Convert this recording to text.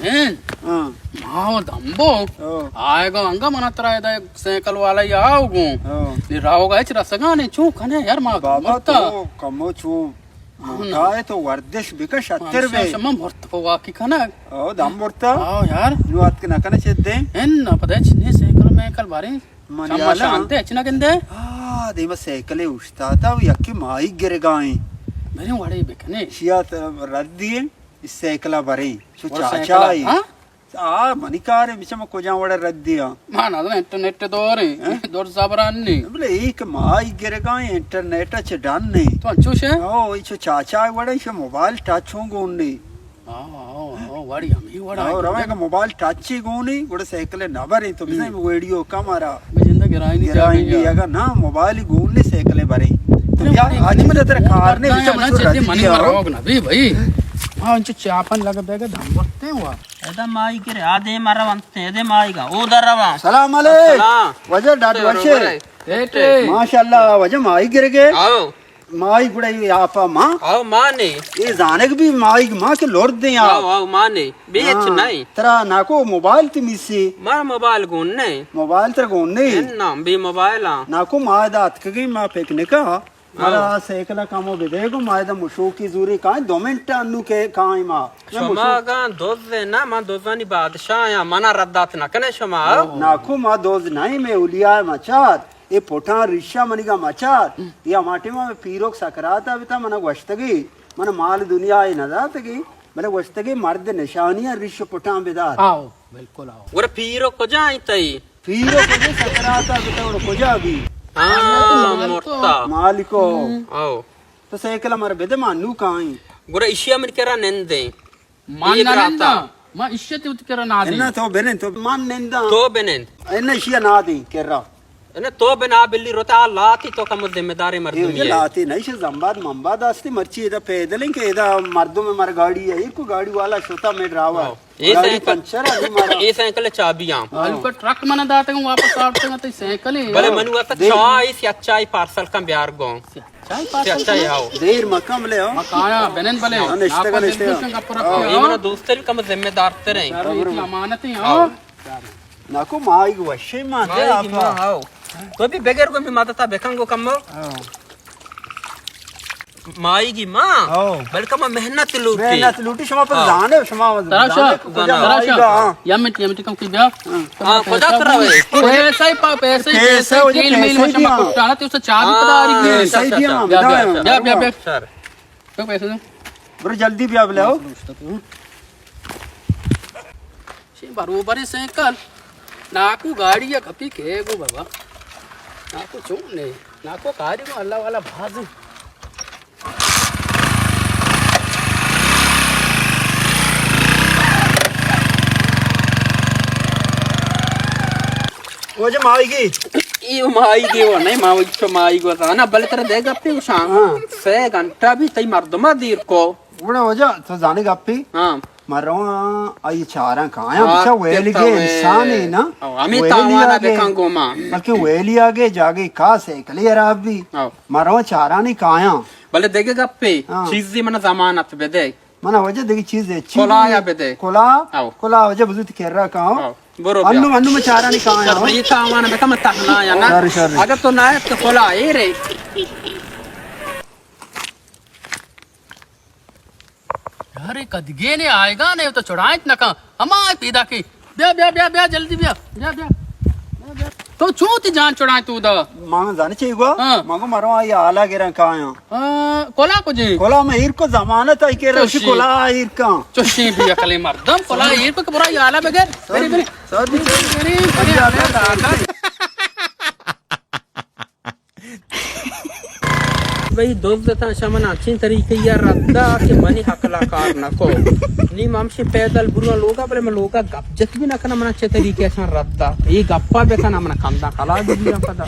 ہیں؟ ہاں۔ ما و دمبو۔ او۔ آئے گا انگا منا ترا ادا سائیکل والا یا آو گوں۔ او۔ نی راو گا ہچ رسگا نہیں، چون کنے یار ما بابا مرتا۔ تو کمو چو ہاں۔ موٹا ہے تو ورزش بکش اتر بے۔ شما مرت پہ واکی کنگ۔ او دم مرتا۔ آو یار۔ نو اتک نہ کنے چد دے۔ ان نہ پتہ چنے سائیکل میکل بارے۔ من شما یالا۔ شانتے اچ نہ گندے۔ آ، دیما سائیکل اوشتاتا و یکی مائی گرگائیں۔ برے وڑے بکنے۔ شیا رد دیے، اس سائیکل برے۔ شو اور چاچا سائیکل، ہاں؟ آ، منی کار ہے، بچہ من کجا وڑا رد دیاں۔ ما نہ انٹرنیٹ دور ہے، ہیں؟ دور زبران نہیں۔ بلے ایک مائی گرگائیں انٹرنیٹ چ ڈن نہیں۔ تو انچوش ہے؟ او، ایچو چاچا وڑا، ایشو موبائل ٹچ ہوں گون نہیں۔ آو، آو، آو، وڑی ہمیں وڑا۔ آو، روے کہ موبائل ٹچ ہی گونی، گڑا سائیکل نہ بری، تو بزن ویڈیو کم آرا۔ بجندہ گرائنی گرائنی جا۔ اگر نہ موبائل گونی سائیکل بری۔ تو بیا، آج میں تیرے کار نہیں، بچہ من چو رد دیا۔ روگ نہ بی بھائی۔ ہاں، انچو چاپن لگا بیگا دم ورتے ہوا۔ ادا مائی گرے، آ دے مارا وانتے، دے مائی گا، او در روا۔ سلام علیک۔ سلام۔ وجہ ڈاڈ وشے۔ ٹیٹے۔ ماشاءاللہ، وجہ مائی گرگے۔ آو۔ مائی گڑا یہ آپا ماں۔ آو، ماں نے۔ یہ زانگ بھی مائی ماں کے لور دیں آپ۔ آو، آو، ماں نے۔ بے اچ ہاں، نہیں۔ ترا ناکو موبائل تی میسی۔ مار موبائل گون نہیں۔ موبائل تر گون نہیں۔ نہ، بے موبائل ہاں۔ ناکو ما دات کگی ما پکنکا۔ مارا سائیکل کمو بدے گو، ما ادا مشوکی زوری کائیں، دو منٹ انو کے کائیں ما۔ شما گاں دوز نہ، من دوزانی بادشاہ آں، منا ردات نہ کنے شما۔ ناکو ما دوز نہیں، میں اولیاء مچار، اے پٹاں ریشا منی گا مچار، یا ماٹی ما پیروک سکرات بتا منا گوشتگی، من مال دنیا اے نہ داتگی، بلے گوشتگی مرد نشانی ریش پٹاں بدار۔ آو، بالکل آو۔ ور پیروک کجا ایں تئی؟ پیرو کجا سکرات ء بتا اور کجا بی؟ ہاں، مرتا۔ مالکو۔ او۔ تو سائیکل مر بدے ما نو کائیں۔ گڑا اشیا من کرا نندیں۔ ما نہ ننداں۔ ما اشیا تی کرا نہ دیں۔ انا تو بنند، تو من ننداں۔ تو بنند۔ انا اشیا نہ دیں کرا۔ انا تو بنا بلی روتا لاتی تو کم ذمہ دار مردم ہے۔ لاتی نہیں، شے زمباد ممباد آستی مرچی ادا پیدل ہیں کہ ادا مردم مر گاڑی ہے، کو گاڑی والا شوتا میں ڈراوا۔ ہاں۔ اے گاڑی سائیکل، پنچر ہے، نہیں مارا۔ اے سائیکل چابی آں۔ آلو کا ٹرک من داتے ہیں، واپس آتے ہیں، تو سائیکل ہے۔ بلے منو آتا دیر۔ چائے، سی اچھائی پارسل کم بیار گو۔ چائے پارسل چائے کم؟ آؤ۔ دیر مکم لے آؤ۔ مکایا، بنن بلے۔ ہاں، نشتے کا نشتے۔ ہاں، یہ میرا دوست ہے، کم ذمہ دار تر ہیں۔ یار، یہ امانت ہے، ہاں۔ ناکو مائی گو وشے مان دے مائی آپ۔ گی ماں، ہاؤ۔ تو بھی بغیر کو بھی مدد بکن گو کم۔ ہاں۔ مائی گی ماں؟ ہاؤ۔ بلکہ ما محنت لوٹی۔ محنت لوٹی، شما پر ہاؤ۔ زانے، شما ترا زانے شا، کو کجا ترا مائی شا۔ گا، ہاں۔ یا منٹ، یا منٹ کم کی بیا۔ ہاں، خدا کرا وے۔ پیسہ ہی پا، پیسہ ہی، پیسہ پیسہ ہی، وجہ تیل میل پیسہ میں ہی شما دیا۔ کٹانا تے اس چابی ہاں، پتا آ رہی ہے۔ پیسہ ہی دیا، ہاں، بیا، بیا، بیا۔ بیا، بیا، بیا۔ سر۔ تو پیسے دے۔ برو جلدی بیا بلے ہو۔ شی بروبریں سائیکل۔ ناکو گاڑی یا کپی کہے گو بابا۔ ناکو چون نے؟ ناکو کاری گو اللہ والا بازی۔ واجہ ماہیگی۔ ای ماہیگی و نہیں، ما چو ماہیگو زانا، بلے ترا دے گپی گوشاں۔ ہاں۔ سے گھنٹہ بھی تئی مردمہ دیر کو۔ گڑا واجہ تو زانے گپی؟ ہاں۔ ما رواں آئی چاراں کایاں، ہاں، بچا ویلی گے انسان ہے نا۔ او، ہمیں ویلی تاوانا آگے، بکن گوما۔ بلکہ ویلی آگے جاگے کا سائیکل خراب بھی۔ او۔ ما رواں چارانی کایاں۔ بلے دگہ گپے، ہاں۔ چیزی من ضمانت بدے۔ من واجہ دگہ چیز ہے، چیز کلا یا بدے۔ کلا، او۔ کلا واجہ بزوت کرا کاؤ۔ او، برو بیا۔ انو، انو میں چارانی کایاں۔ یہ تاوانا بکن، میں تہنا یا نا۔ شر، شر۔ اگر تو نہ ہے تو کلا اے رے۔ یار، اے کدگینے آئیگا نے، تو چڑائینت نہ کن۔ ہما آئے پیدا کی۔ بیا، بیا، بیا، بیا، جلدی بیا۔ بیا، بیا۔ بیا، بیا۔ تو چون تی جان چڑائینت اودا؟ ما زانے چی گوا؟ ہاں۔ ما گو مرو آئی آلا گرن کایاں۔ ہاں، کلا کجے؟ کلا میں ایر کو ضمانت آئی کے رشی چوشی۔ کلا ایر کن۔ چوشی بھی عقلی مردم، کلا ایر کو کہ برا آئی آلا بگر۔ سر، بری، بری۔ سر بھی، سر بھی۔ بری، بری، بری۔ بھئی، دزد تاں شمن انچیں طریقے یا رد دا کہ منی عقل ءَ کار نہ کو۔ نی ما ہمشی پیدل برواں لوگا، بلے من لوگا گپ جت بھی نہ کناں، من چے طریقے اشاں رد دا۔ اے گپا بکن، من کنداں کلا بگیراں پدا۔